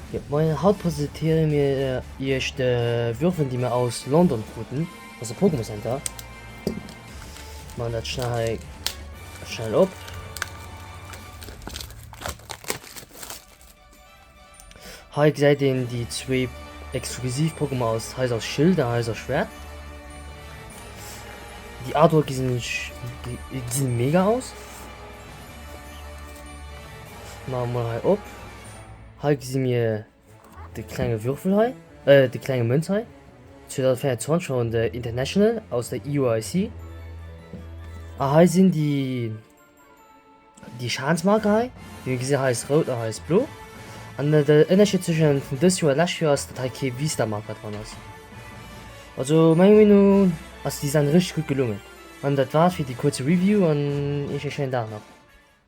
Jo, moien, haut presentéiere mir iech de Würfel déi mir aus London kruten, aus dem Pokémon Center. Machen dat schnell hei schnell op. Hei gesäit een déi zwee exklusiv Pokémon aus Hais aus Schild an Hais aus Schwert. Déi Artwork gesinn gesinn mega aus. Machen wir mol hei op. Hei gesi mir de klenge Würfel hei, äh de klenge Mënz hei. 2024 vun der International aus der EUIC. A hei sinn déi déi Schadensmarker hei. Wéi mir gesinn hei ass rout a hei ass blo. An de Ënnerscheed zwëschen vun dës Joer a lescht Joer ass, datt hei kee V-Star-Marker dran ass. Also menger Meenung no ass de Design richteg gutt gelungen. An dat war et fir déi kuerze Review an iech e schéinen Dag nach.